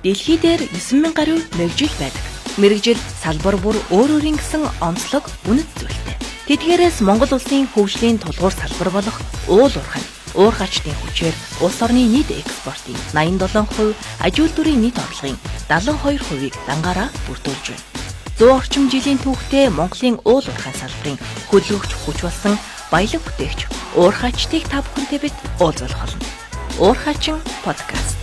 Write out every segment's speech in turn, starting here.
Дэлхий дээр 9000 гаруй мэргэжил байдаг. Мэргэжил салбар бүр өөр өөрийн гэсэн онцлог үнэт зүйлтэй. Тэдгээрээс Монгол улсын хөгжлийн тулгуур салбар болох уул уурхай нь уурхаачдын хүчээр улс орны нийт экспортын 87%, аж үйлдвэрийн нийт орлогын 72%-ийг дангаараа бүрдүүлж байна. 100 орчим жилийн түүхтэй Монголын уул уурхайн салбарын хөдөлгөгч хүч болсон баялаг бүтээгч уурхаачдыг та бүхэнтэй бид уулзуулах болно. Уурхаачин подкаст.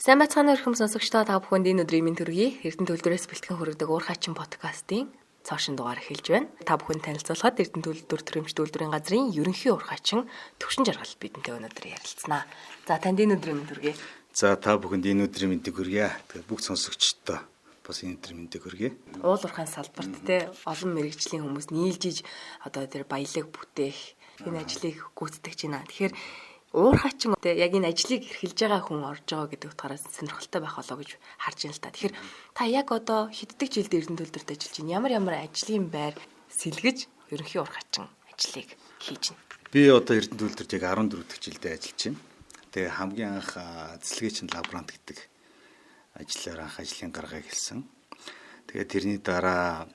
Сайн байцгаана уу өрхөм сонсогчдоо, та бүхэнд энэ өдрийн мэнд төргий. Эрдэнэ төлдөрөөс бэлтгэн хүргэдэг Уурхаачин подкастын цоошин дугаар эхэлж байна. Та бүхэнд танилцуулахад Эрдэнэ төлдөр төрөмж үйлдвэрийн газрын ерөнхий уурхаачин Төвшин Жаргал бидэнтэй өнөөдөр ярилцсанаа. За, танд энэ өдрийн мэнд төргий. За, та бүхэнд энэ өдрийн мэндийг хүргье. Тэгээд бүх сонсогчдод бас энэ өдрийн мэндийг хүргье. Уул уурхайн салбарт те олон мэрэгжлийн хүмүүс нийлж иж одоо тэр баялаг бүтээх энэ ажлыг гүйцэтгэж байна. Тэгэхээр уурхаачин те яг энэ ажлыг эрхэлж байгаа хүн орж байгаа гэдэг утгаараас сонирхолтой байх болоо гэж харж байна л та. Тэгэхээр та яг одоо хэддэг жилд Эрдэнэ төлдөрт ажиллаж байна? Ямар ямар ажлын байр сэлгэж ерөнхий уурхаачин ажлыг хийж байна? Би одоо Эрдэнэ төлдөрт яг 14 дахь жилдээ ажиллаж байна. Тэгээ хамгийн анх цэцлэгээчин лаборант гэдэг ажлаар анх ажлын гаргаа эхэлсэн. Тэгээ тэрний дараа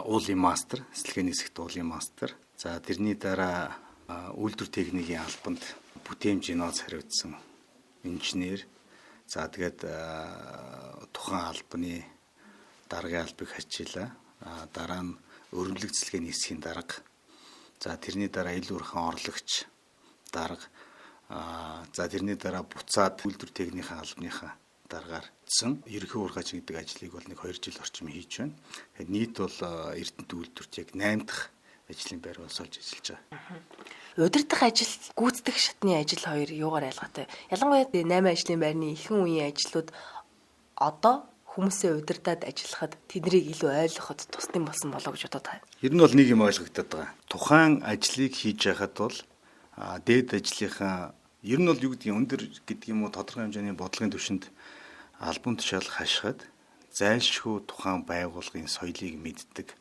уулын мастер, цэцлэгээний хэсэгт уулын мастер. За, тэрний дараа үйлдвэр техникийн албанд бүтээмж инновац хариуцсан инженер. За, тэгээд тухайн албаны даргын албыг хачилаа. Дараа нь өрнөлөг цэцлэгээний хэсгийн дарга. За, тэрний дараа ил уурхайн орлогч дарга. За, тэрний дараа буцаад үйлдвэр техникийн албаныхаа даргаар цэн ерөнхий уурхаач гэдэг ажлыг бол нэг 2 жил орчим хийж байна. Тэгээд нийт бол Эрдэнэ үйлдвэрт яг 8 дахь ажлын байр бол сольж ажиллаж байгаа. Удирдах ажил, гүйцэтгэх шатны ажил хоёр юугаар ялгаатай? Ялангуяа 8 ажлын байрны ихэнх үеийн ажлууд одоо хүмүүсээ удирдаад ажиллахад тэднийг илүү ойлгоход тусдсан болсон болоо гэж бодоод байна. Ер нь бол нэг юм ойлгогдоод байгаа. Тухайн ажлыг хийж байхад бол дээд ажлынхаа ер нь бол юу гэдгийг өндөр гэдэг юм уу тодорхой хэмжээний бодлогын түвшинд албан тушаал хашихад зайлшгүй тухайн байгууллагын соёлыг мэддэг,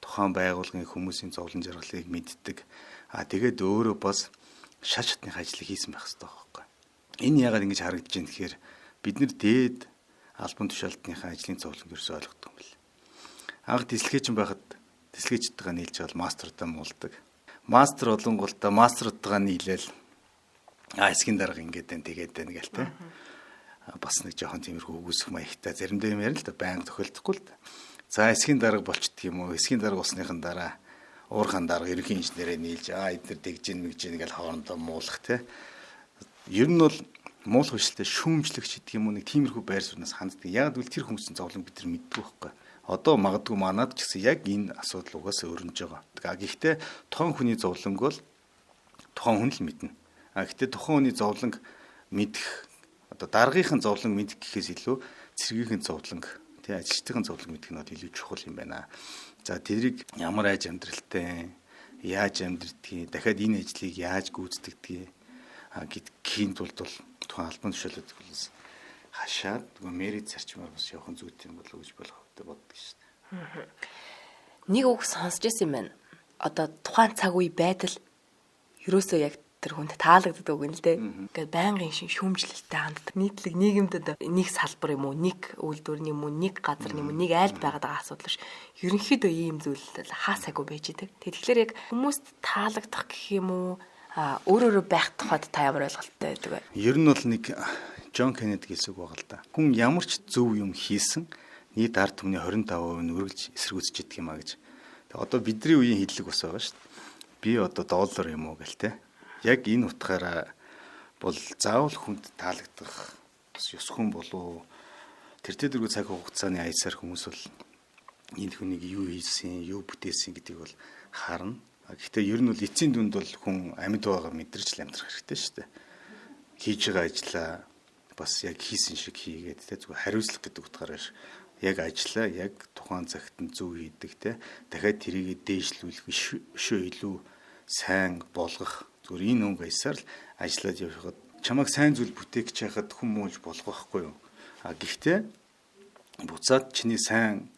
тухайн байгууллагын хүмүүсийн зовлон жаргалыг мэддэг. А тэгээд өөрөө бас шат шатны ажлыг хийсэн байх хэрэгтэй байхгүй. Энэ яагаад ингэж харагдаж байна гэхээр бид нэр дээд албан тушаалтныхаа ажлын зовлонг ерөөсөй ойлгодог юм бэл. Анх дислэгээчин байхад дислэгээчтэйгээ нийлж бол мастертай муулдаг. Мастер болонгуудаа мастеруудтайгаа нийлээл хэсгийн дарга ингээд байна, тэгээд байна гээл те. Бас нэг жоохон тиймэрхүү үгүйсэх маягтай заримдаа юм ярина л да, байнга тохиолдохгүй л да. За, хэсгийн дарга болчдөг юм уу? Хэсгийн дарга болсныхан дараа уурхаан дарга ерөнхий инженерээ нийлж эдгээр дэгж гин мэгж гин гэж хоорондоо муулах те. Ер нь бол муулах хүчтэй шүүмжлэгч гэдэг юм уу нэг тиймэрхүү байр сууриас ханддаг. Яг гэвэл тэр хүмүүсийн зовлон бид нар мэддэг байхгүй. Одоо магадгүй манад ч гэсэн яг энэ асуудал угаасаа өрнөж байгаа. Гэхдээ тухайн хүний зовлонг бол тухайн хүн л мэднэ. Гэхдээ тухайн хүний зовлонг мэдэх одоо даргийнхын зовлон мэдэх гэхээс илүү цэргийнхэн зовлонг тий ажилчдын зовлон мэдэх нь бол илүү чухал юм байна. За, тэрийг ямар айж амьдралтай, яаж амьдрдгийг, дахиад энэ ажлыг яаж гүйцэтгэдгийг гэдгийн тулд бол тухайн албан тушаалууд бас хашаад нөгөө мерит зарчмаар бас явах зүйтэй юм болов уу гэж болох хөдөө боддог шүү дээ. Нэг үг сонсч байсан юм байна. Одоо тухайн цаг үе байдал ерөөсөө яг тэр хүнд таалагддаг үг нь л дээ. Ингээд байнгын шүүмжлэлтэй ханддаг. Нийтлэг нийгэмд нэг салбар юм уу, нэг үйлдвэр юм уу, нэг газар юм уу, нэг айлд байгаад байгаа асуудал биш. Ерөнхийдөө ийм зүйл хаасаагүй байж идэг. Тэгэхээр яг хүмүүст таалагдах гэх юм уу, өөр өөрө байх тухайд та ямар ойлголттой байдаг вэ? Ер нь бол нэг Джон Кеннеди хэлсэн үг байгаа л да. Хүн ямар ч зөв юм хийсэн нийт ард түмний 25% нь үргэлж эсэргүүцэж идэг юм а гэж. Тэгээ одоо бидний үеийн хэллэг бас байгаа шүү дээ. Би одоо доллар юм уу гэл те. Яг энэ утгаараа бол заавал хүнд таалагдах бас ёсхон болов тэртээ дэргүү цаг хугацааны аясаар хүмүүс бол энэ хүнийг юу хийсэн, юу бүтээсэн гэдгийг бол харна. Гэхдээ ер нь бол эцсийн дүнд бол хүн амьд байгаа мэдрч л амьдрах хэрэгтэй шүү дээ. Хийж байгаа ажлаа бас яг хийсэн шиг хийгээд те зүгээр хариуцлага гэдэг утгаараа яг ажлаа яг тухайн цагт нь зөв хийдэг те дахиад тэрийг дээшлүүлэх өшөө илүү сайн болгох зүгээр энэ өнгө аясаар л ажиллаад явхад чамайг сайн зүйл бүтээх гэж яхад хүн муулж болох байхгүй юу. А гэхдээ буцаад чиний сайн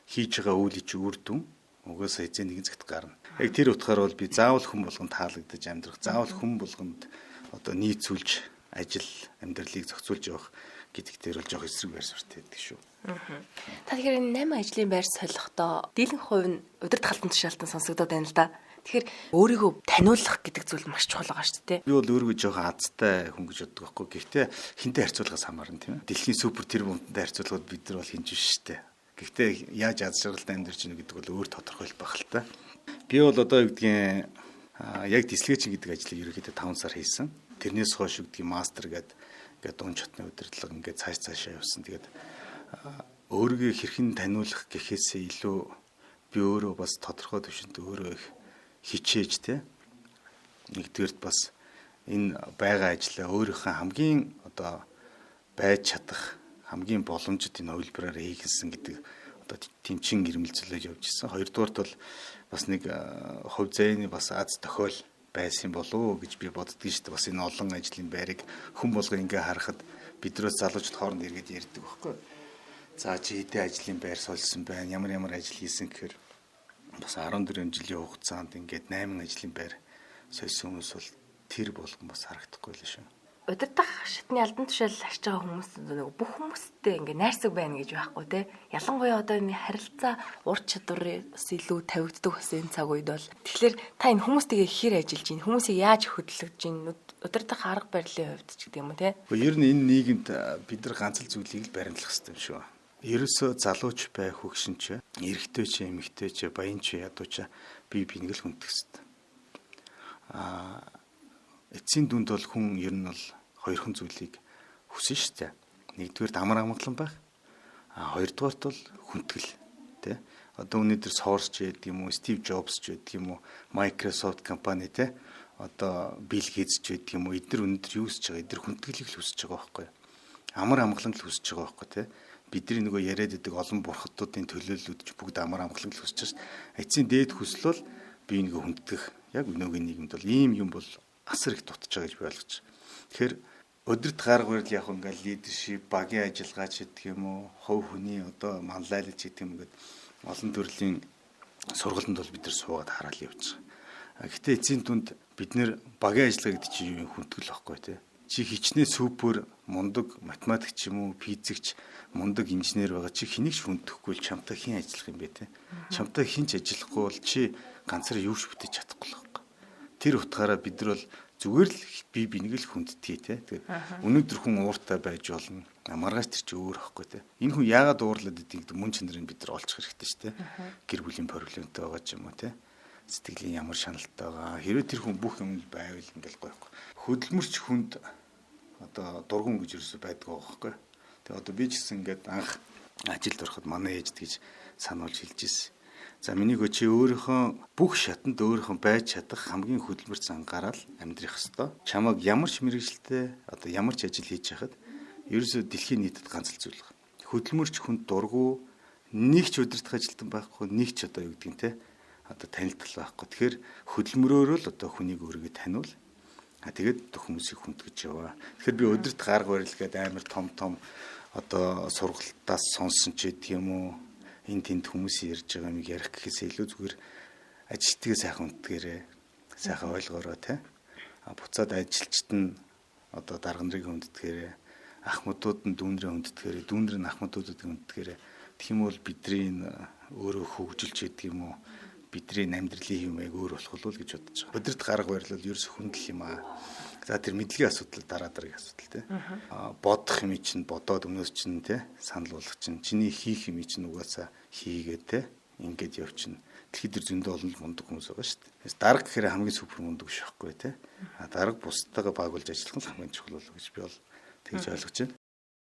хийж байгаа үйлийг чи үр дүн Угаасаа эзэн нэгэн цагт гарна. Яг тэр утгаар бол би заавал хүн болгонд таалагдаж амьдрах, заавал хүн болгонд одоо нийцүүлж ажил амьдралыг зохицуулж явах гэдэг дээр бол жоох эсрэг байр суурьтай байдаг шүү. Та тэгэхээр энэ 8 ажлын байр солихдоо дийлэнх хувь нь удирдах алтан тушаалтан сонсогдоод байна л да. Тэгэхээр өөрийгөө таниулах гэдэг зүйл маш чухал байгаа шүү дээ. Би бол өөрийгөө жоохон азтай хүн гэж боддог байхгүй. Гэхдээ хинтээ харьцуулахаас хамаарна, тийм ээ. Дэлхийн супер тэрбумтантай харьцуулахад бид нар бол хинж биш шүү дээ. Гэхдээ яаж аз жаргалтай амьдарч байна гэдэг бол өөр тодорхойлол байх л та. Би бол одоо юу гэдгийг яг дислэгч гэдэг ажлыг ерөнхийдөө 5 сар хийсэн. Тэрнээс хойш юу гэдгийг мастер гэдэг ингээд дуун чатны удирдлага ингээд цаашаа явсан. Тэгээд өөрийгөө хэрхэн таниулах гэхээсээ илүү би өөрөө бас тодорхой түвшинд өөрөө их хичээж те. Нэгдүгээрт бас энэ байгаа ажлаа өөрийнхөө хамгийн одоо байж чадах хамгийн боломжит энэ хувилбараар хийхэлсэн гэдэг одоо тэмчин ирмэлзлээд явж исэн. Хоёрдугаарт бол бас нэг хувь зээний бас аз тохиол байсан болов уу гэж би боддгийг шүү дээ. Бас энэ олон ажлын байрыг хүн болго ингээ харахад бидрээс залуучууд хооронд эргээд ярьдаг байхгүй. За чи хэдэн ажлын байр сольсон байна, ямар ямар ажил хийсэн гэхээр бас 14 жилийн хугацаанд ингээд 8 ажлын байр сольсон хүмүүс бол тэр болгон бас харагдахгүй л шүү. Удирдах шатны албан тушаал арч байгаа хүмүүс нэг бүх хүмүүстэй ингээ найрсаг байна гэж байхгүй те. Ялангуяа одоо энэ харилцаа ур чадварыг бас илүү тавигддаг бас энэ цаг үед бол. Тэгэхээр та энэ хүмүүстэйгээ хэр ажиллаж байна? Хүмүүсийг яаж хөдөлгөж байна? Удирдах арга барилын хувьд ч гэдэг юм уу те. Ер нь энэ нийгэмд бид нар ганц л зүйлийг л баримтлах хэрэгтэй юм шүү. Ерөөсөө залууч бай, хөгшин ч, эрэгтэй ч, эмэгтэй ч, баян ч, ядуу ч бие биенийг л хүндэтгэх хэрэгтэй. Эцсийн дүнд бол хүн ер нь бол хоёрхан зүйлийг хүсэн шүү дээ. Нэгдүгээрт амар амгалан байх. Хоёрдугаарт бол хүндэтгэл, тэ. Одоо өнөөдөр Source ч гэдэг юм уу, Steve Jobs ч гэдэг юм уу, Microsoft компани, тэ. Одоо Bill Gates ч гэдэг юм уу, эдгээр өнөөдөр юу хүсэж байгаа? Эдгээр хүндэтгэлийг л хүсэж байгаа байхгүй юу? Амар амгалан л хүсэж байгаа байхгүй, тэ. Бидний нөгөө яриад байдаг олон бурхадуудын төлөөллүүд ч бүгд амар амгалан л хүсэж байгаа шүү дээ. Эцсийн дээд хүсэл бол бие нөгөө хүндэтгэх. Яг өнөөгийн нийгэмд бол ийм юм бол асар их дутж байгаа гэж би ойлгож байна. Тэгэхээр өдөрт гарга барил яг ингээл лидершип, багийн ажиллагаа ч гэдэг юм уу, хувь хүний одоо манлайлал ч гэдэг юм ингээд олон төрлийн сургалтанд бол бид нар суугаад хараад явж байгаа. Гэхдээ эцсийн түнд бид нэр багийн ажиллагаа гэдэг чинь юу юм хүндэтгэл байхгүй тий. Чи хичнээн супер мундаг математик ч юм уу, физикч, мундаг инженер байгаа чи хэнийг ч хүндэтгэхгүй л чамтай хэн ажиллах юм бэ тий. Чамтай хэн ч ажиллахгүй бол чи ганцаараа юу ч бүтээж чадахгүй л байхгүй. Тэр утгаараа бид нар бол зүгээр л бие биенийг л хүндэтгий те. Тэгээд өнөөдөр хүн ууртай байж болно. Маргааш тэр чи өөр байхгүй те. Энэ хүн яагаад уурлаад идэг гэдэг мөн чанарыг бид нар олчих хэрэгтэй шүү те. Гэр бүлийн проблемтай байгаа ч юм уу те. Сэтгэлийн ямар шаналтай байгаа. Хэрвээ тэр хүн бүх юм байвал ингээл гоё байхгүй. Хөдөлмөрч хүнд одоо дургуун гэж юусэн байдаг байхгүй. Тэгээ одоо би ч гэсэн ингээд анх ажилд ороход манай ээж гэж сануулж хэлж ирсэн. За миний хөө чи өөрийнхөө бүх шатанд өөрийнхөө байж чадах хамгийн хөдөлмөр зангараа л амьдрах ёстой. Чамайг ямар ч мэргэжилтэй одоо ямар ч ажил хийж байхад ерөөсөө дэлхийн нийтэд ганц л зүйл байна. Хөдөлмөрч хүнд дургу нэг ч удирдах ажилтан байхгүй, нэг ч одоо юу гэдгийг те одоо танилтал байхгүй. Тэгэхээр хөдөлмөрөөрөө л одоо хүнийг өөрийгөө таниул. А тэгээд хүмүүсийг хүндгэж яваа. Тэгэхээр би удирдах арга барил гэдэг амар том одоо сургалтаас сонсон ч гэдэг юм уу. Энэ тэнд хүмүүс ярьж байгаа юмыг ярих гэхээс илүү зүгээр ажилтгээ сайхан хүндгээрээ сайхан ойлгоорой те. А буцаад ажилчид нь одоо дарга нарыг хүндтгээрээ, ахмадууд нь дүүнрээ хүндтгээрээ, дүүнэр нь ахмадуудыг хүндтгээрээ. Тэгэх юм бол бидний өөрөө хөгжилч гэдэг юм уу, бидний амьдралын юм яг өөр болох уу гэж бодож байгаа. Өдөрт гарга барил бол ерөөс хүндэл юм аа. За тэр мэдлэгийн асуудал дараа дараагийн асуудал тий. Бодох юм чинь бодоод өмнөөс чинь тий санал болгох чинь чиний хийх юм чинь угаасаа хийгээ тий ингээд явчихна. Дэлхийд дэр зөндөө олон мундаг хүмүүс байгаа шүү дээ. Дарга гэхээр хамгийн супер мундаг биш байхгүй тий. А дарга бусдтайгаа байгуулж ажиллах нь хамгийн чухал болов гэж би бол тэгж ойлгож байна.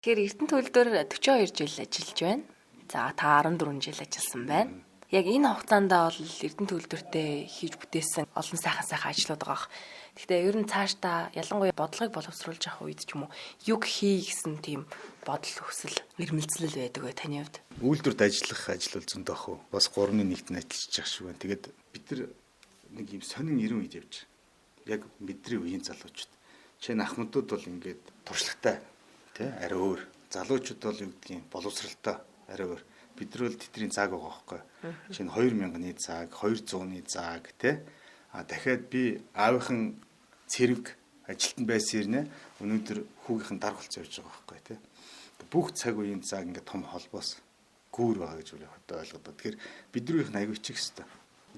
Тэгэхээр Эрдэнэ төлдөр 42 жил ажиллаж байна. За та 14 жил ажилласан байна. Яг энэ хугацаанд бол Эрдэнэ төлдөртөө хийж бүтээсэн олон сайхан сайхан ажлууд байгаа. Гэхдээ ер нь цаашдаа ялангуяа бодлогыг боловсруулж явах үед ч юм уу юг хий гэсэн тийм бодол хүсэл ирмэлзэл байдаг бай таны хувьд? Үйлдвэрт ажиллах ажил бол зөндөө ах уу. Бас 3-1-т нь ажиллаж явах шиг байна. Тэгээд бид нар нэг юм сонин 90 үед явж байгаа. Яг бидний үеийн залуучууд. Жишээ нь ахмадууд бол ингээд туршлагатай тий арай өөр. Залуучууд бол юу гэдгийг боловсралтай арай өөр. Бид нар бол тэдний цаг байгаа байхгүй. Жишээ нь 2000-ны цаг, 200-ны цаг тий. А дахиад би аавынхан цэрэг ажилтан байсан ирнэ. Өнөөдөр хүүгийнхэн дарга болцсон явж байгаа байхгүй тий. Бүх цаг үеийн цаг ингээд том холбоос гүүр байгаа гэж одоо ойлгодоо. Тэгэхээр бидний үеийнх нь аягүй хичих хэвээр.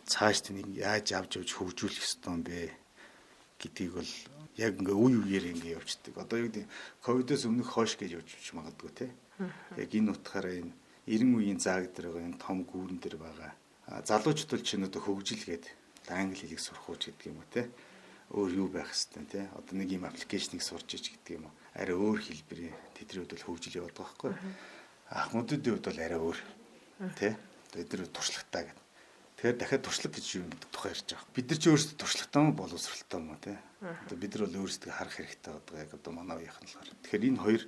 Цааш тэнийг яаж авч явж хөгжүүлэх ёстой юм бэ гэдгийг бол яг ингээ үе үеэр ингээ явждаг. Одоо юу гэдэг ковидоос өмнөх хойш гэж явж магадгүй тий. Яг энэ утгаараа энэ 90 үеийн зааг дээр байгаа энэ том гүүрэн дээр байгаа. Залуучууд бол чинь одоо хөгжил гээд англи хэлийг сурах уу гэдэг юм уу тий. Өөр юу байх хэвээр тий. Одоо нэг юм аппликейшнийг сурч ич гэдэг юм уу. Арай өөр хэлбэрийн тэдний хувьд бол хөгжил яваад байгаа байхгүй. Ахмадуудын хувьд бол арай өөр тий. Тэд нар туршлагатай гэдэг. Тэгэхээр дахиад туршлага гэж юу гэдэг тухай ярьж байгаа. Бид нар ч өөрсдөө туршлагатай мó боловсралтай мó тий. Одоо бид нар бол өөрсдөө харах хэрэгтэй байдаг яг одоо манай үеийнх нь болохоор. Тэгэхээр энэ хоёр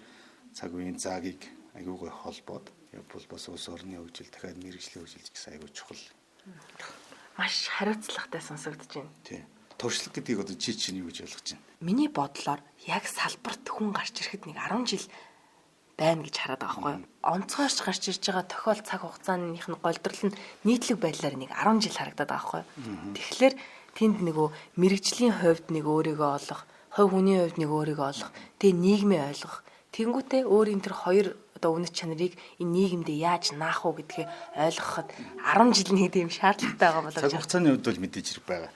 цаг үеийн заагийг аягүй гой холбоод явбал бас улс орны хөгжил дахиад мэргэжлийн хөгжил гэсэн аягүй чухал. Маш хариуцлагатай сонсогдож байна. Тий. Туршлага гэдгийг одоо чи чинь юу гэж ойлгож байна? Миний бодлоор яг салбарт хүн гарч ирэхэд нэг 10 жил байна гэж хараад байгаа байхгүй юу? Онцгойрч гарч ирж байгаа тохиол цаг хугацааных нь голдрол нь нийтлэг байдлаар нэг 10 жил харагдаад байгаа байхгүй юу? Тэгэхээр тэнд нөгөө мэрэгжлийн хувьд нэг өөрийгөө олох, хувь хүний хувьд нэг өөрийгөө олох, тэгээ нийгмээ ойлгох. Тэнгүүтээ өөрийн тэр хоёр одоо үнэт чанарыг энэ нийгэмдээ яаж наах уу гэдгээ ойлгоход 10 жил нэг тийм шаардлагатай байгаа болов. Цаг хугацааны хувьд бол мэдээж хэрэг байгаа.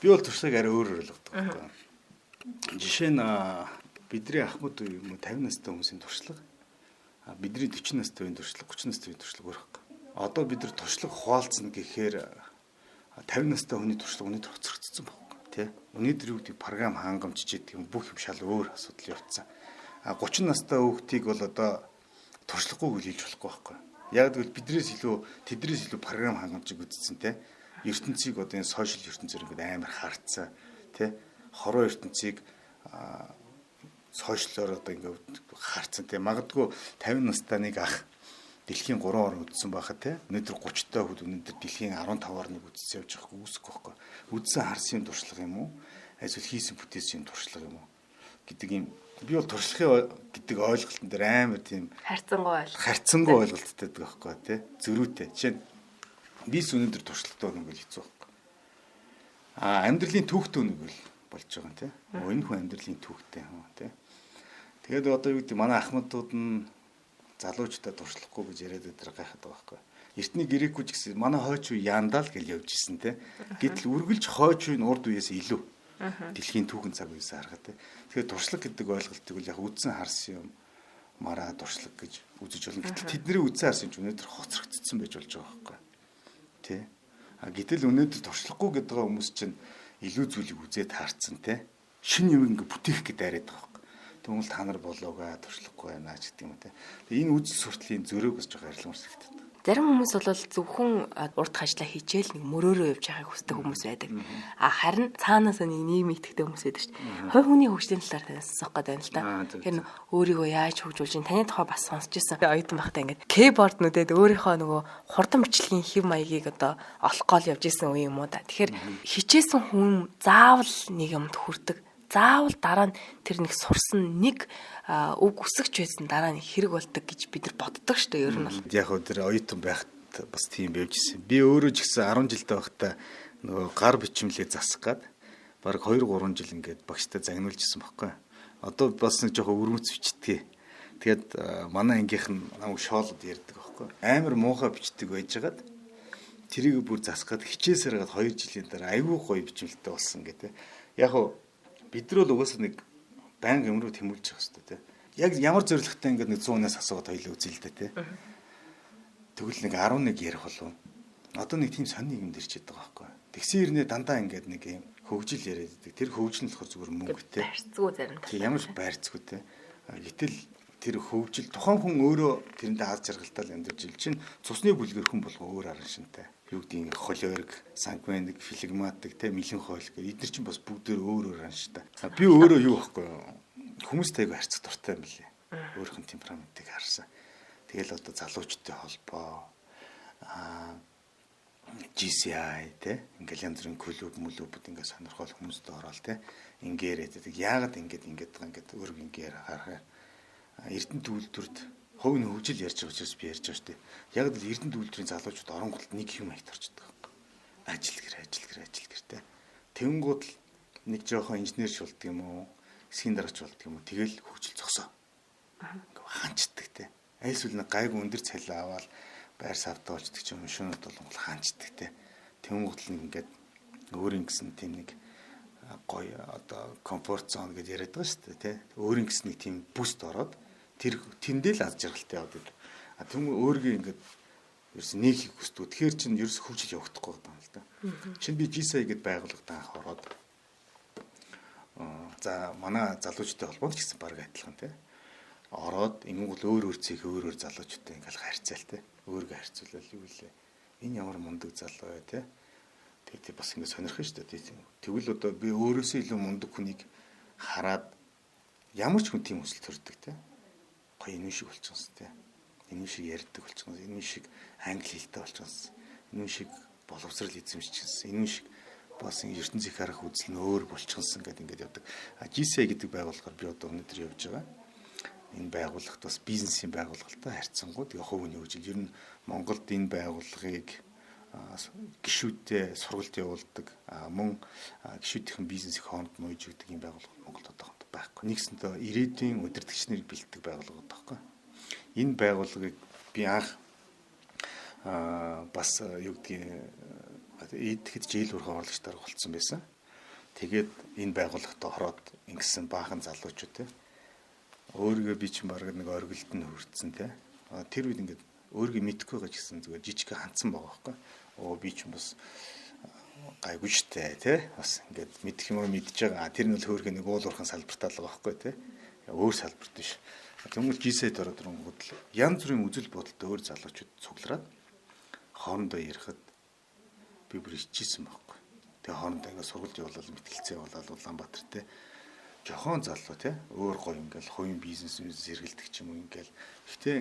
Би бол туршлагыг арай өөрөөр ойлгодог байхгүй юу? Жишээ нь бидний ахмад үе юм уу 50 настай хүмүүсийн туршлага, бидний 40 настай үеийн туршлага, 30 настай үеийн туршлага өөр байхгүй. Одоо бид нар туршлага хуваалцна гэхээр 50 настай хүний туршлага өнөөдөр хоцрогдсон байхгүй тий. Өнөөдөр юу гэдэг програм хангамж гэдэг юм бүх юм шал өөр асуудал явцсан. А 30 настай хүүхдийг бол одоо туршлагагүй гэж хэлж болохгүй байхгүй. Яг гэвэл биднээс илүү тэднээс илүү програм хангамжийг үзсэн тий. ертөнцийг одоо энэ сошиал ертөнцөөр ингээд амар харцсан тий. Хороо ертөнцийг сошиалоор одоо ингээд харцсан тий. Магадгүй 50 настай нэг ах дэлхийн 3 орн үзсэн байхад тий. Өнөөдөр 30 та хүн өнөөдөр дэлхийн 15 орныг үзсэн явж байгаа үүсэхгүй байхгүй. Үзсэн харсан юм туршлага юм уу? Эсвэл хийсэн бүтээсэн юм туршлага юм уу гэдэг юм. Би бол туршлагын гэдэг ойлголтын дээр амар тийм харьцангуй ойлголттой байдаг байхгүй тий. Зөрүүтэй. Жишээ нь бис өнөөдөр туршлагатай нэг бол хэцүү байхгүй. А амьдралын түүхтэй нэг бол болж байгаа юм тий. Энэ хүн амьдралын түүхтэй юм тий. Тэгээд одоо юу гэдэг манай ахмадууд нь залуучдаа туршлахгүй гэж яриад байдаг гайхаад байгаа байхгүй. Эртний грекүүд гэсэн манай хойч үе яандаа л гэж явж исэн тий. Гэтэл үргэлж хойч үе нь урд үеэс илүү дэлхийн түүхэн цаг үеэс харахад тий. Тэгэхээр туршлага гэдэг ойлголтыг бол яг үдсэн харсан юм мараа туршлага гэж үзэж болно. Гэтэл тэдний үдсэн харсан ч өнөөдөр хоцрогдсон байж болж байгаа байхгүй. Тий. А гэтэл өнөөдөр туршлагагүй гэдэг байгаа хүмүүс чинь илүү зүйлийг үзээд харцсан тий. Шинэ юм ингээ бүтээх гэдэг яриад байгаа байхгүй. Тэгвэл та нар болоогоо туршлагагүй байна ч гэдэг юм те. Тэгээ энэ үзэл суртлын зөрөөг бас жоохон арилгамар хэрэгтэй. Зарим хүмүүс бол зөвхөн урд ажлаа хичээл нэг мөрөөрөө явж байгааг хүсдэг хүмүүс байдаг. А харин цаанаас нэг нийгэм итгэдэг хүмүүс байдаг шүү дээ. Хувь хүний хөгжлийн талаар танаас сонсох гээд байна л та. Тэгэхээр өөрийгөө яаж хөгжүүлж чинь таны тухай бас сонсч ирсэн. Оюутан байхдаа ингээд кейборд нүдэд өөрийнхөө нөгөө хурдан бичлэгийн хэв маягийг одоо олох гол явж исэн үе юм уу да. Тэгэхээр хичээсэн хүн заавал нэг юмд хүрдэг. Заавал дараа нь тэр нэг сурсан нэг үг үсгч байсан дараа нь хэрэг болдог гэж бид нар боддог шүү дээ. Ер нь бол яг хөө тэр оюутан байхад бас тийм байвж ирсэн. Би өөрөө ч гэсэн 10 жилдээ байхдаа нөгөө гар бичмлээ засах гад бараг 2 3 жил ингээд багштай загнуулж исэн байхгүй. Одоо бас нэг жоохон өрмөц бичдэг. Тэгээд манай ангийнх нь намайг шоолод ярьдаг байхгүй. Амар муухай бичдэг байжгаад тэрийг бүр засах гад хичээсээр гад 2 жилийн дараа айгүй гоё бичмэлтэй болсон гэдэг. Яг хөө бид нар бол угаасаа нэг байнга юм руу тэмүүлж явах хэрэгтэй тий. Яг ямар зорилготой ингээд нэг 100-аас асуугаад хоёлоо үзье л дээ тий. Тэгвэл нэг 11 ярих болов. Одоо нэг тийм сонь нийгэмд ирчээд байгаа байхгүй. Тэгсэн хэрнээ дандаа ингээд нэг юм хөгжил яриад байдаг. Тэр хөгжил нь болохоор зүгээр мөнгө тий. Барьцгүй зарим талаар. Ямар ч байрцгүй тий. Гэтэл тэр хөгжил тухайн хүн өөрөө тэрэндээ аз жаргалтай л амьдарч ил чинь цусны бүлгэр хүн болго өөр аран шинтэй. Юу гэдгийг холерик, сангвиник, флегматик, тэ меланхолик эдгээр чинь бас бүгдээр өөр өөр аранштай. Би өөрөө юу байхгүй юу? Хүмүүстэй айгүй харьцах дуртай юм билээ. Өөрийнх нь темпераментыг харсан. Тэгэл одоо залуучдын холбоо GCI тэ ингээл янз бүрийн клуб мүлүүбүүд ингээд сонирхол хүмүүстэй ороод тэ ингээрээд байдаг. Яагаад ингэж ингэж байгаа ингээд өөрөг ингээр харахаар Эрдэнэ төгөлдөрт Хувийн хөгжил ярьж байгаа учраас би ярьж байгаа шүү дээ. Яг л Эрдэнэ үйлдвэрийн залуучууд оронгууд нэг юм аягт орчдөг байхгүй. Ажил гэр, ажил гэр, ажил гэртэй. Тэнгууд л нэг жоохон инженерч болдго юм уу? Хэсгийн дараач болдго юм уу? Тэгэл хөгжил зогсоо. Ингээ хаанчдаг те. Аль эсвэл нэг гайгүй өндөр цалин аваад байр савтаа болчдөг ч юм шөнөд болонгол хаанчдаг те. Тэнгууд л нэг ингээд өөрийн гэсэн тийм нэг гоё одоо комфорт зон гэж яриад байгаа шүү дээ те. Өөрийн гэсэн нэг тийм бүст ороод тэр тэндээ л аз жаргалтай яваад байдаг. А тэм өөргөө ингээд ерөөс нэг хийх хүсдэг. Тэгэхээр чинь ерөөс хөгжил явагдахгүй байгаа юм л да. Чинь би GSA гэдээ байгууллагад анх ороод за манай залуучуудтай холбоотой ч гэсэн баг адилхан те. Ороод ингэнгүүт өөр өөр цэг өөр өөр залуучуудтай ингээл харьцаал те. Өөргөө харьцуулал юу лээ. Энэ ямар мундаг залуу вэ те. Тэгээд бас ингэ сонирхох шүү дээ. Тэгвэл одоо би өөрөөсөө илүү мундаг хүнийг хараад ямар ч хүн тийм хүсэл төрдөг те. Гоё энэ шиг болчихсон те. Энэ шиг ярьдаг болчихсон. Энэ шиг англи хэлтэй болчихсон. Энэ шиг боловсрал эзэмшчихсэн. Энэ шиг бас ертөнцийг харах үзэл нь өөр болчихсон гэдэг ингээд явдаг. А GCA гэдэг байгууллагаар би одоо өнөөдөр явж байгаа. Энэ байгууллагт бас бизнесийн байгууллагатай харьцангуй тэгээ хувийн хөгжил. Ер нь Монголд энэ байгууллагыг гишүүдтэй сургалт явуулдаг, мөн гишүүдийн бизнесийг хооронд нууж өгдөг юм байгууллага Монголд одоохондоо байхгүй. Нэгсэндээ ирээдүйн удирдагч нарыг бэлтгэдэг байгууллага байхгүй. Энэ байгууллагыг би анх бас юу гэдгийг идэхэд жил хүрэх орлогч дарга болцсон байсан. Тэгээд энэ байгууллагт ороод ингэсэн баахан залуучууд те өөрийгөө би чинь бараг нэг оргилд нь хүртсэн те. Тэр үед ингээд өөрийгөө мэдэхгүй байгаа ч гэсэн зүгээр жижиг хандсан байгаа байхгүй. Оо би чинь бас гайгүй штэ те. Бас ингээд мэдэх юм уу мэдж байгаа. Тэр нь бол хөөрхөн нэг уул уурхайн салбартаа л байгаа байхгүй те. Өөр салбарт биш. Тэнгүүл GSA-д ороод ирэнгүүт л янз бүрийн үзэл бодолтой өөр залуучууд цуглараад хоорондоо ярихад би бүр ичижсэн байхгүй. Тэгээ хоорондоо ингээд сургалт явуулаад мэтгэлцээ явуулаад Улаанбаатар те. Жохон залуу те өөр гоё ингээл хувийн бизнес зэрэгэлдэг ч юм уу ингээл. Гэхдээ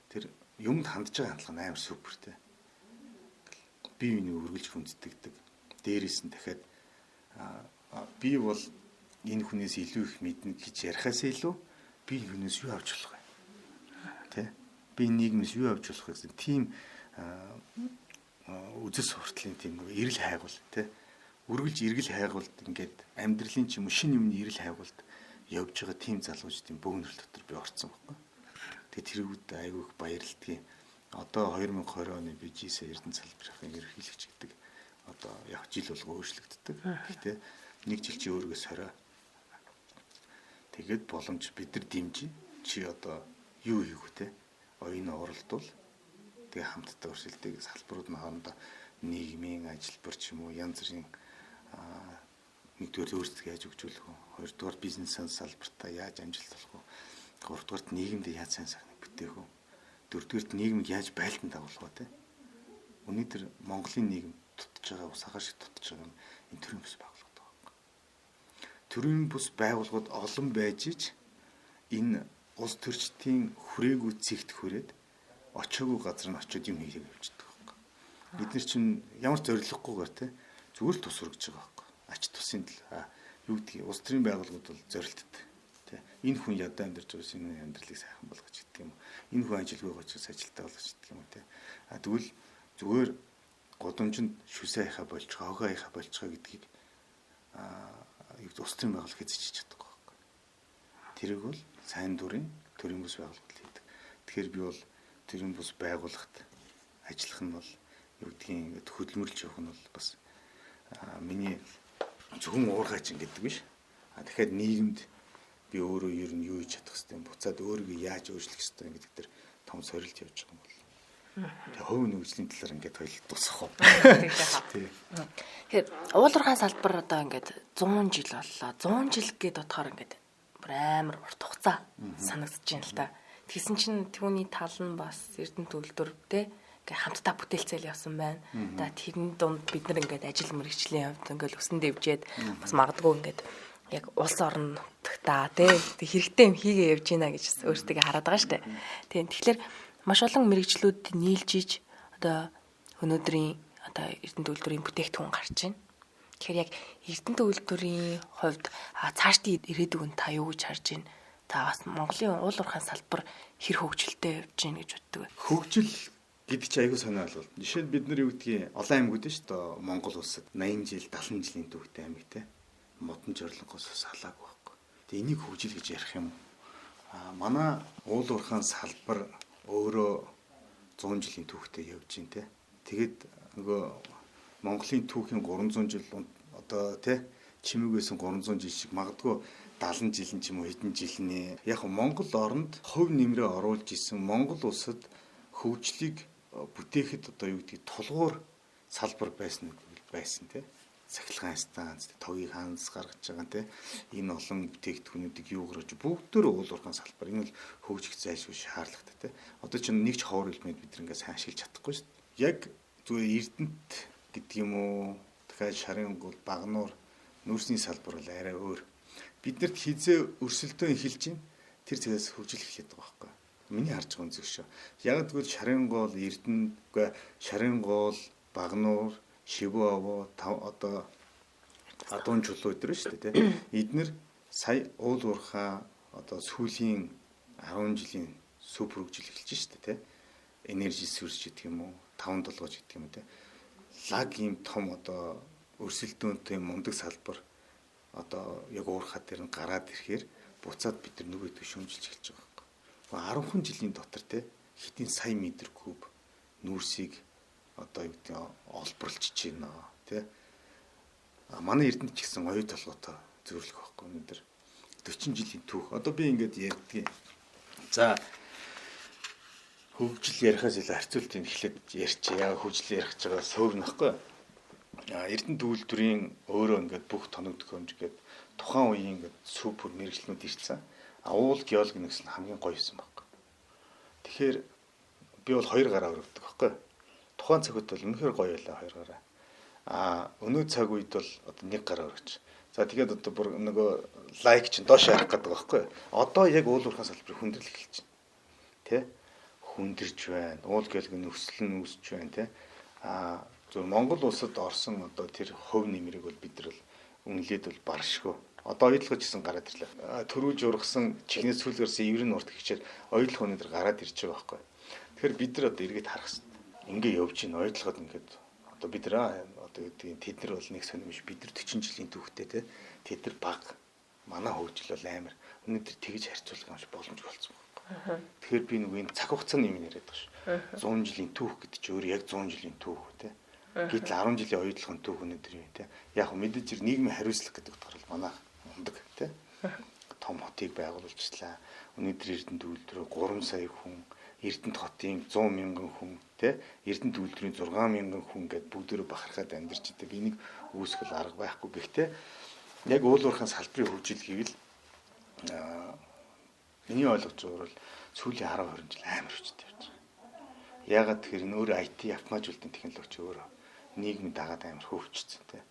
тэр юмд хандж байгаа хандлага нь амар супер те. Би биенийг үргэлж хүндэтгдэг. Дээрээс нь дахиад би бол энэ хүнээс илүү их мэднэ гэж ярихаас илүү би энэ хүнээс юу авч болох вэ? Тэ? Би нийгмээс юу авч болох вэ гэсэн тийм үзэл суртлын тийм нэг эрэл хайгуул тэ. Үргэлж эргэл хайгуулд ингээд амьдралын ч юм уу шинэ юмны эрэл хайгуулд явж байгаа тийм залуучдын бөөгнөрөл дотор би орцсон байхгүй. Тэгээ тэргүүд айгүй их баярлдгийг. Одоо 2020 оны би GSA Эрдэнэ салбарын ерөнхийлөгч гэдэг одоо яг жил болго өөрчлөгддөг. Гэхдээ нэг жил чи өөрийгөө сорой. Тэгээд боломж бид нар дэмжиж чи одоо юу хийх вэ те? Оюун оролдвол тэгээ хамтдаа өрсөлдөг салбарууд нь хоорондоо нийгмийн ажилбар ч юм уу янз бүрийн нэгдүгээр өөрсдөө яаж хөгжүүлэх вэ? Хоёрдугаар бизнес салбартаа яаж амжилт олох вэ? Гуравдугаарт нийгэмд яаж сайн сайхныг бүтээх вэ? Дөрөвдүгээрт нийгмийг яаж байлдан дагуулах вэ те? Өнөөдөр Монголын нийгэм дутж байгаа, ус хагаа шиг дутж байгаа юм энэ төрийн бус байгууллагууд байгаа юм. Төрийн бус байгууллагууд олон байж ич энэ улс төрчдийн хүрээгүй цэгт хүрээд очоогүй газар нь очиод юм хийгээд явчихдаг байхгүй. Бид нар чинь ямар зорилгогүйгээр те зүгээр л тус өргөж байгаа байхгүй. Ач тусын төлөө юу гэдгийг улс төрийн байгууллагууд бол зорилттой. Тэ энэ хүн ядаа амьдарч байгаа энэ амьдралыг сайхан болгож гэдэг юм уу. Энэ хүн ажилгүй байгаа ч ажилтаа болгож гэдэг юм уу те. А тэгвэл зүгээр гудамжинд шүсээ хаяхаа болчих, хогоо хаяхаа болчих гэдгийг юу гэдэг улс төрийн байгууллага хийж чадахгүй байхгүй. Тэрийг бол сайн дурын төрийн бус байгууллагууд хийдэг. Тэгэхээр би бол төрийн бус байгууллагт ажиллах нь бол юу гэдгийг ингээд хөдөлмөрлж явах нь бол бас миний зөвхөн уурхайч гэдэг биш. А тэгэхээр нийгэмд би өөрөө ер нь юу хийж чадах хэвтэй юм, буцаад өөрийгөө яаж өөрчлөх хэвтэй юм гэдэг дээр том сорилт явж байгаа юм бол. Тэгээ хувийн хөгжлийн талаар ингээд хоёул дуусгах уу. Тэгэхээр уул уурхайн салбар одоо ингээд 100 жил боллоо. 100 жил гээд бодохоор ингээд бүр амар урт хугацаа санагдаж байна л та. Тэгсэн чинь түүний тал нь бас Эрдэнэ төлдөр те ингээ хамтдаа бүтээлцэл явсан байна. За тэрэн дунд бид нар ингээд ажил мэргэжлийн хувьд ингээд өсөн дэвжээд бас магадгүй ингээд яг улс орон нутагтаа те хэрэгтэй юм хийгээ явж гинэ гэж өөрсдөө хараад байгаа штэ. Тийм тэгэхээр маш олон мэргэжлүүд нийлж иж одоо өнөөдрийн одоо Эрдэнэ төлдрийн бүтээгдэхүүн гарч байна. Тэгэхээр яг Эрдэнэ төлдрийн хувьд цаашдын ирээдүг нь та юу гэж харж байна? Та бас Монголын уул уурхайн салбар хэр хөгжилтэй явж гин гэж боддог вэ? Хөгжил гэдэг чинь айгүй сонио ойлголт. Жишээ нь бид нар юу гэдгийг олон аймагуд нь шүү дээ. Монгол улсад 80 жил, 70 жилийн түүхтэй аймаг те. Модон жорлонгоос салаагүй байхгүй. Тэгээ энийг хөгжил гэж ярих юм. А манай уул уурхайн салбар өөрөө 100 жилийн түүхтэй явж гин те. Тэгээд нөгөө Монголын түүхийн 300 жил одоо те чимээгүйсэн 300 жил шиг магадгүй 70 жилийн ч юм уу хэдэн жилний яг Монгол оронд хувь нэмрээ оруулж исэн Монгол улсад хөгжлийг бүтээхэд одоо юу гэдгийг тулгуур салбар байсан үг байсан тий. Цахилгаан станц, тогийг хаанаас гаргаж байгаа тий. Энэ олон бүтээгдэхүүнүүдийг юу гаргаж бүгдөө уул уурхайн салбар. Энэ бол хөгжих зайлшгүй шаардлагатай тий. Одоо чинь нэг ч ховор элемент бид ингээ сайн ашиглаж чадахгүй шүү дээ. Яг зүгээр Эрдэнэт гэдэг юм уу дахиад шарын гол багнуур нүүрсний салбар бол арай өөр. Биднэрт хизээ өрсөлдөөн эхэлж байна. Тэр цагаас хөгжил эхлэх байгаа байхгүй. Миний харж байгаа үнцэг шүү. Яг тэгвэл шарын гол Эрдэнэ, үгүй шарын гол, багнуур, шивүү овоо, одоо адуун чулуу өдр шүү дээ, тий. Эднэр сая уул уурхай одоо сүүлийн 10 жилийн супер хөгжил эхэлж шүү дээ, тий. Энержи сүрс гэдэг юм уу, таван долгож гэдэг юм уу, тий. Лаг ийм том одоо өрсөлдөөнтэй мундаг салбар одоо яг уурхай дээр нь гараад ирэхээр буцаад бид нар нөгөөдөө шүүмжилж эхэлж байгаа. 10 жилийн дотор те хэдийн сая метр куб нүүрсийг одоо юу гэдэг олборлж байна те. А манай Эрдэнэт ч гэсэн оюу толгойтой зөвлөх байхгүй өнөөдөр 40 жилийн түүх. Одоо би ингээд ярьдгийг. За хөгжил ярихаас илүү харьцуултыг эхлээд ярьчих. Яг хөгжил ярих гэж байгаа суурь нөхгүй. А Эрдэнэт үйлдвэрийн өөрөө ингээд бүх тоног төхөөрөмж гээд тухайн үеийн ингээд супер мэргэжлүүд ирсэн. А уул геолог нэгсэн хамгийн гоё юм баг. Тэгэхээр би бол хоёр гараа өргөдөг байхгүй. Тухайн цагт бол үнэхээр гоё байлаа хоёр гараа. А өнөө цаг үед бол одоо нэг гараа өргөж. За тэгээд одоо бүр нөгөө лайк чинь доош харах гэдэг байхгүй. Одоо яг уул уурхайн салбарыг хүндрэл эхэлж байна. Тэ? Хүндэрч байна. Уул геологийн нөхцөл нь үүсч байна, тэ? А зөв Монгол улсад орсон одоо тэр хувь нэмрийг бол бид нар бол үнэлээд бол баршгүй. Одоо оюутлогч гэсэн гараад ирлээ. Төрүүлж ургасан чихнээс сүүл гарсан эврэн урт хичээл оюутлог өнөдөр гараад ирж байгаа байхгүй. Тэгэхээр бид нар одоо эргээд харах хэрэгтэй. Ингээ явж гин оюутлогод ингээд одоо бид нар одоо гэдгийг тэд нар бол нэг сонир биш. Бид нар 40 жилийн түүхтэй те. Тэд нар баг. Манай хөгжил бол амар. Өнөөдөр тэгж харьцуулах юм шиг боломжгүй болсон байхгүй. Тэгэхээр би нөгөө энэ цаг хугацааны юм яриад байгаа шүү. 100 жилийн түүх гэдэг чинь өөр яг 100 жилийн түүх те. Гэтэл 10 жилийн оюутлогын түүх өнөөдөр юм те. Яг мэдээж зэрэг нийгмийн хариуцлага гэдэг утгаар бол манай мундаг тий. Том хотыг байгуулжлаа. Өнөөдөр Эрдэнэт үйлдвэрээр 3 сая хүн, Эрдэнэт хотын 100 мянган хүн тий. Эрдэнэт үйлдвэрийн 6 мянган хүн гэд бүгдөө бахархаад амьдарч идэг. Энийг үүсгэл арга байхгүй. Гэхдээ яг уул уурхайн салбарын хөгжил гэвэл миний ойлгож байгаагаар бол сүүлийн 10 20 жил амар хүчтэй явж байгаа. Яагаад тэгэхээр энэ өөр IT автоматжуулалтын технологи өөрөө нийгмийн дагаад амар хөгжчихсөн тий.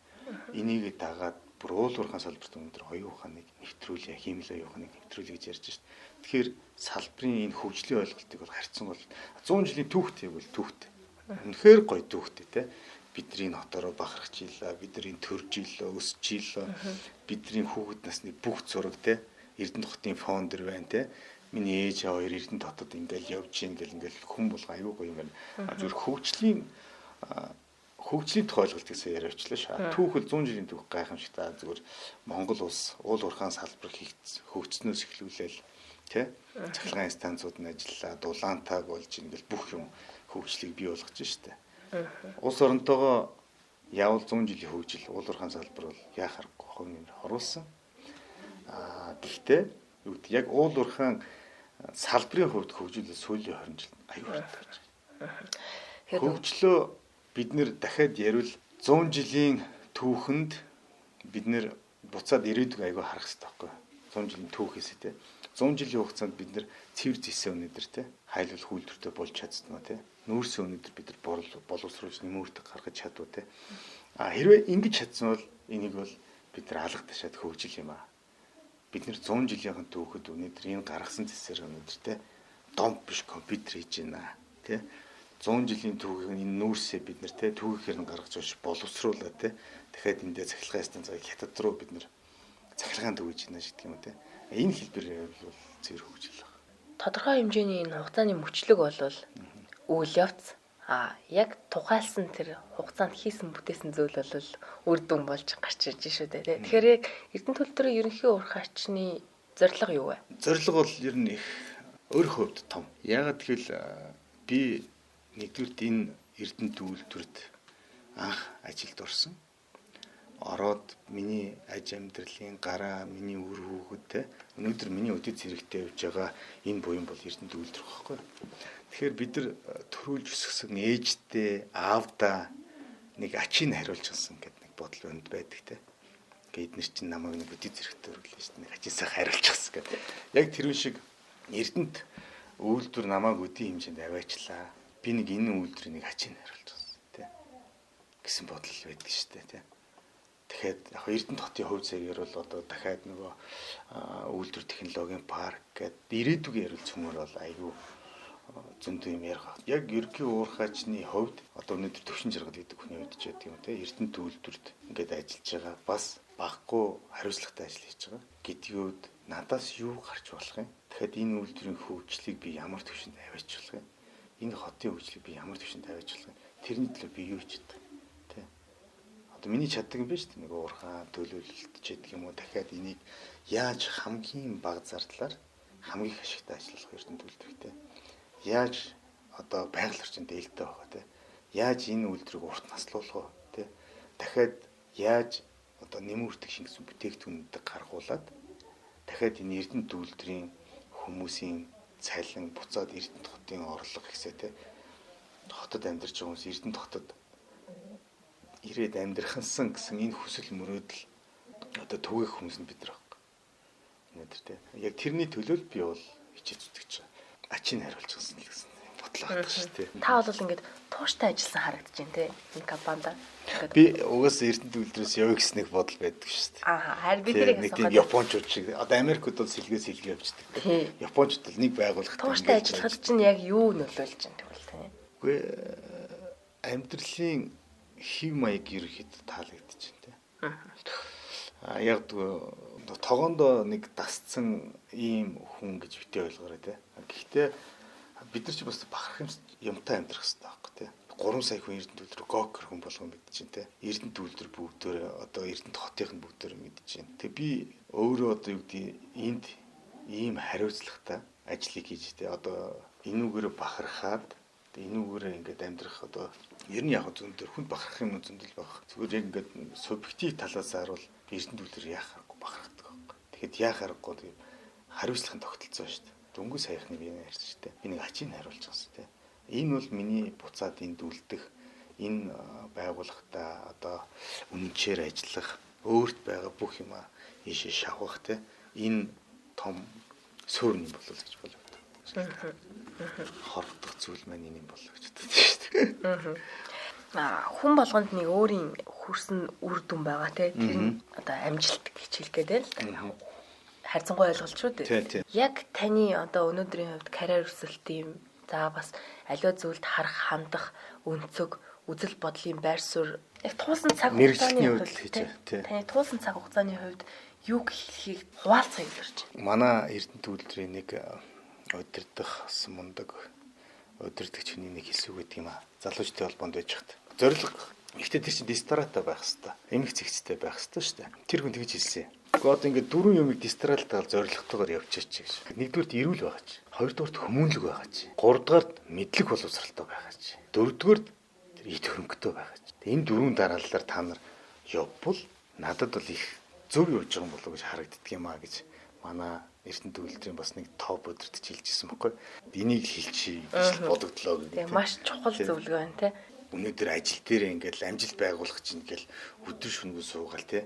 Энийг дагаад бүр уул уурхайн салбарт өнөөдөр оюун ухааныг нэвтрүүлье, хиймэл оюун ухааныг нэвтрүүлье гэж ярьж шít. Тэгэхээр салбарын энэ хөгжлийн ойлголтыг бол харьцан бол 100 жилийн түүхтэй бол түүхтэй. Үнэхээр гоё түүхтэй те. Бидний энэ хотороо бахархаж ийлээ, бидний төрж ийлээ, өсөж ийлээ. Бидний хүүхэд насны бүх зураг те. Эрдэнэт хотын фон дэр байна те. Миний ээж хоёр Эрдэнэт хотод ингээл явж гин гэл ингээл хүн болго аюу гоё юм байна. Зүгээр хөгжлийн тухай ойлголт гэсэн яриачлаа шаа. Түүх бол 100 жилийн түүх гайхамшигтай. Зүгээр Монгол улс уул уурхайн салбар хөгжснөөс эхлүүлээл тий цахилгаан станцууд нь ажиллаа, дулаантайг болж ингээл бүх юм хөгжлийг бий болгож штэ. Улс оронтойгоо явал 100 жилийн хөгжил уул уурхайн салбар бол яах аргагүй хувь нэмэр оруулсан. Аа гэхдээ юу гэдэг яг уул уурхайн салбарын хувьд хөгжил сүүлийн 20 жил аюу хурдан байж байгаа. Хөгжлөө бид нэр дахиад ярил 100 жилийн түүхэнд бид нэр буцаад ирээдүг айгүй харах хэрэгтэй байхгүй 100 жилийн түүхээсээ те 100 жилийн хугацаанд бид нэр цэвэр зэсээ өнөөдөр те хайлуулах үйлдвэртэй болж чадсан уу те нүүрсээ өнөөдөр бид нар боловсруулж нэмүүртэг гаргаж чадваа те. А хэрвээ ингэж чадсан бол энийг бол бид нар алга ташаад хөгжил юм аа. Бид нар 100 жилийнхэн түүхэд өнөөдөр энэ гаргасан зэсээр өнөөдөр те домп биш компьютер хийж байна те. 100 жилийн түүхийн энэ нүүрсээ бид нар те түүхээр нь гаргаж авч боловсруулаа те. Дахиад эндээ цахилгаан станцыг хятад руу бид нар цахилгаан төгөж байна гэдэг юм уу те. Энэ хэлбэрээр бол цэвэр хөгжил байна. Тодорхой хэмжээний энэ хугацааны мөчлөг бол үйл явц яг тухайлсан тэр хугацаанд хийсэн бүтээсэн зүйл бол үр дүн болж гарч ирж шүү дээ. Тэгэхээр яг Эрдэнэт үйлдвэрийн ерөнхий уурхайчны зорилго юу вэ? Зорилго бол ер нь их өөр хувьд том. Яагаад гэвэл би нэгдүгürt энэ Эрдэнэт үйлдвэрт анх ажилд орсон. Ороод миний аж амьдралын гараа, миний үр хүүхэдтэй өнөөдөр миний өдөд зэрэгтэй явж байгаа энэ буян бол Эрдэнэт үйлдвэр байхгүй. Тэгэхээр бид нар төрүүлж өсгсөн ээжтэй, аавдаа нэг ачийг хариулчихсан гэдэг нэг бодол өнд байдаг те. Ингээд эднэр чинь намайг нэг өдөд зэрэгтэй өргөлөө шүү дээ. Нэг ачиасаа хариулчихсан гэдэг. Яг тэрүүн шиг Эрдэнэт үйлдвэр намайг өдийн хэмжээнд аваачлаа. Би нэг энэ үйлдвэрийг нэг ачийг хариулчихсан те гэсэн бодол байдаг шүү дээ те. Тэгэхээр яг Эрдэнэт хотын хувь цагаар бол одоо дахиад нөгөө үйлдвэр технологийн парк гэдэг ирээдүгийн ярил цөмөр бол айгүй зөндөө юм ярих. Яг ерөнхий уурхайчны хувьд одоо өнөөдөр төвшин жаргал гэдэг хүний хувьд ч гэдэг юм те Эрдэнэт үйлдвэрт ингээд ажиллаж байгаа бас баггүй хариуцлагатай ажил хийж байгаа гэдгийн хувьд надаас юу гарч болох юм? Тэгэхээр энэ үйлдвэрийн хөгжлийг би ямар төвшөнд аваач болох юм? Энэ хотын хөгжлийг би ямар төвшөнд аваач болох юм? Тэрний төлөө би юу хийж чадах юм? Тэ. Одоо миний чаддаг юм биш үү? Нэг уурхай төлөөлөлт ч гэдэг юм уу дахиад энийг яаж хамгийн бага зардлаар хамгийн их ашигтай ажиллах Эрдэнэт үйлдвэртэй. Яаж одоо байгаль орчинд ээлтэй байх вэ те? Яаж энэ үйлдвэрийг урт наслуулах вэ те? Дахиад яаж одоо нэмэн үртэг шингэсэн бүтээгдэхүүнүүдийг гаргуулад дахиад энэ Эрдэнэт үйлдвэрийн хүмүүсийн цалин буцаад Эрдэнэт хотын орлого гэсэ те? Хотод амьдарч байгаа хүмүүс Эрдэнэт хотод ирээд амьдрахансан гэсэн энэ хүсэл мөрөөдөл одоо түгээх хүмүүс нь бид нар байхгүй. Өнөөдөр те. Яг тэрний төлөө би бол хичээж зүтгэж байгаа. Ачийг хариулчихсан л гэсэн бодлоо гаргаж шүү дээ. Та бол ингээд тууштай ажилласан харагдаж байна те энэ компанид. Би угаасаа Эрдэнэт үйлдвэрээс явъя гэсэн нэг бодол байдаг шүү дээ. Аа харин би тэрийг асуухад нэг тийм японочууд шиг одоо Америкууд бол сэлгээ явждаг. Японочууд бол нэг байгууллагатай тууштай ажиллахад чинь яг юу нөлөөлж байна тэгвэл тань? Үгүй амьдралын хэв маяг ерөөхдөө таалагдчих чинь те. Аа яг тогоондоо нэг дасцсан ийм хүн гэж битээ ойлгоорой те. Гэхдээ бид нар ч бас бахарх юмтай амьдрах хэрэгтэй байхгүй те. 3 сая хүн Эрдэнэт үйлдвэр гокер хүн болгон мэдэж чинь те. Эрдэнэт үйлдвэр бүгдөө одоо Эрдэнэт хотынх нь бүгдөө мэдэж чинь. Тэг би өөрөө одоо юу гэдэг энд ийм хариуцлагатай ажлыг хийж те. Одоо энүүгээрээ бахархаад энүүгээрээ ингээд амьдрах одоо ер нь яг зөндөл хүнд бахарх юм зөндөл баг. Зүгээр яг ингээд субъектив талаас харуул Эрдэнэт үйлдвэр яах аргагүй бахархдаг байхгүй. Тэгэхэд яах аргагүй тийм хариуцлагын тогтолцоо шүү дээ. Дөнгөж саяхны би ярьсан шүү дээ. Би нэг ачийг хариулчихсан тийм. Энэ бол миний буцаад энд үлдэх энэ байгууллагатаа одоо үнэнчээр ажиллах өөрт байгаа бүх юмаа ийшээ шавхах тийм. Энэ том суурь юм болов гэж болов. Хорогдох зүйл маань энэ юм болов гэж боддог шүү дээ. Хүн болгонд нэг өөрийн хүрсэн үр дүн байгаа те. Тэр нь одоо амжилт гэж хэлэх гээд байна л да. Харьцангуй ойлголт шүү дээ. Яг таны одоо өнөөдрийн хувьд карьер өсөлт юм. За бас аливаа зүйлд харах, хандах өнцөг, үзэл бодлын байр суурь яг туусан цаг хугацааны хувьд таны туусан цаг хугацааны хувьд юу хэлхийг хуваалцахыг зорж байна. Манай Эрдэнэт үйлдвэрийн нэг удирдах бас мундаг удирдагч хүний нэг хэлсэн үг гэдэг юм аа. Залуучдын холбоонд байж хат. Зорилго. Гэхдээ тэр чинь дистратай байх хэвээр. Эмх зэгцтэй байх хэвээр шүү дээ. Тэр хүн тэгж хэлсэн. Гэхдээ одоо ингээд дөрвөн юмыг дистралтайгаар зорилготойгоор явчихаач гэж. Нэгдүгürt эрүүл байгаа ч. Хоёрдугаарт хүмүүнлэг байгаа ч. Гуравдугаарт мэдлэг боловсралтай байгаа ч. Дөрөвдүгürt тэр ит хөрөнгөтэй байгаа ч. Энэ дөрвөн дараалалаар та нар явбал надад бол их зөв явж байгаа юм болов уу гэж харагддаг юм аа гэж манай Эрдэнэт үйлдвэрийн бас нэг топ удирдах хэлжсэн байхгүй. Энийг хэлчихье гэж бодогдлоо гэдэг. Тийм маш чухал зөвлөгөө байна те. Өнөөдөр ажил дээр ингээл амжилт байгуулах чинь ингээл өдөр шөнөгүй суугаал те.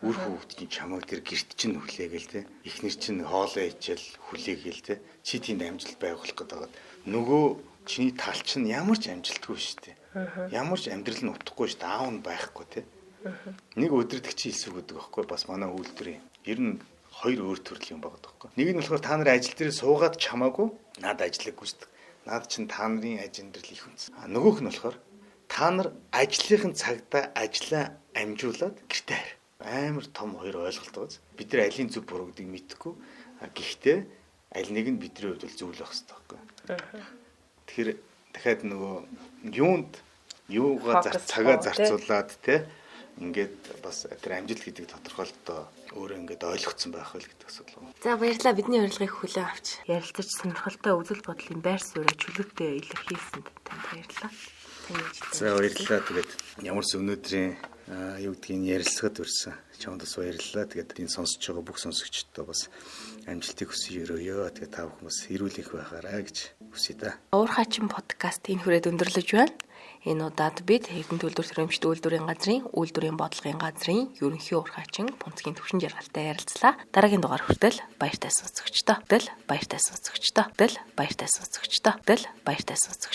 Үр хүүхд чинь чамайг тэр гэрт чинь хүлээгээл те. Эхнэр чинь хоолоо ичээл хүлээгээл те. Чи тэнд амжилт байгуулах гэдэг байгаад нөгөө чиний тал чинь ямар ч амжилтгүй шүү дээ. Ямар ч амьдрал нь утгагүй шүү дээ. Аав нь байхгүй те. Нэг удирдагч хэлсэн үг гэдэг байхгүй бас манай үйлдвэрийн. Ер нь хоёр өөр төрлийн юм байгаа байхгүй. Нэг нь болохоор та нарын ажил дээр суугаад чамаагүй над ажиллаг гүйцэтгэх. Над чинь та нарын ажил амьдрал их үнц. А нөгөөх нь болохоор та нар ажлынхын цагтаа ажлаа амжуулаад гэртээ харь. Амар том хоёр ойлголт байгаа. Бид нар алийн зөв буруу гэдгийг мэдэхгүй. Гэхдээ аль нэг нь бидний хувьд бол зөв л байх хэрэгтэй байхгүй. Тэгэхээр дахиад нөгөө юунд юугаа цагаа зарцуулаад те ингээд бас тэр амжилт гэдэг тодорхойлолтоо өөрөө ингээд ойлгоцсон байх л гэдэг асуудал. За баярлалаа, бидний урилгыг хүлээн авч ярилцаж сонирхолтой үзэл бодлын байр сууриа чөлөөтэй илэрхийлсэнд танд баярлалаа. Таны ажилд. За баярлалаа. Тэгээд ямар ч өнөөдрийн юу гэдгийг ярилцахад өрсөн. Чамд бас баярлалаа. Тэгээд энэ сонсож байгаа бүх сонсогчдод бас амжилтыг хүсье өрөөё. Тэгээд та бүхэн бас эрүүл их байхаарай гэж хүсье да. Уурхаачин подкаст энэ хүрээд өндөрлөж байна. Энэ удаад бид Эрдэнэ төлбөр төрөмжт үйлдвэрийн газрын үйлдвэрийн бодлогын газрын ерөнхий уурхаачин Пунцгийн Төвшин Жаргалтай ярилцлаа. Дараагийн дугаар хүртэл баяртай сонсогчдоо. Тэгэл баяртай сонсогчдоо. Тэгэл баяртай сонсогчдоо. Тэгэл баяртай сонсогчдоо.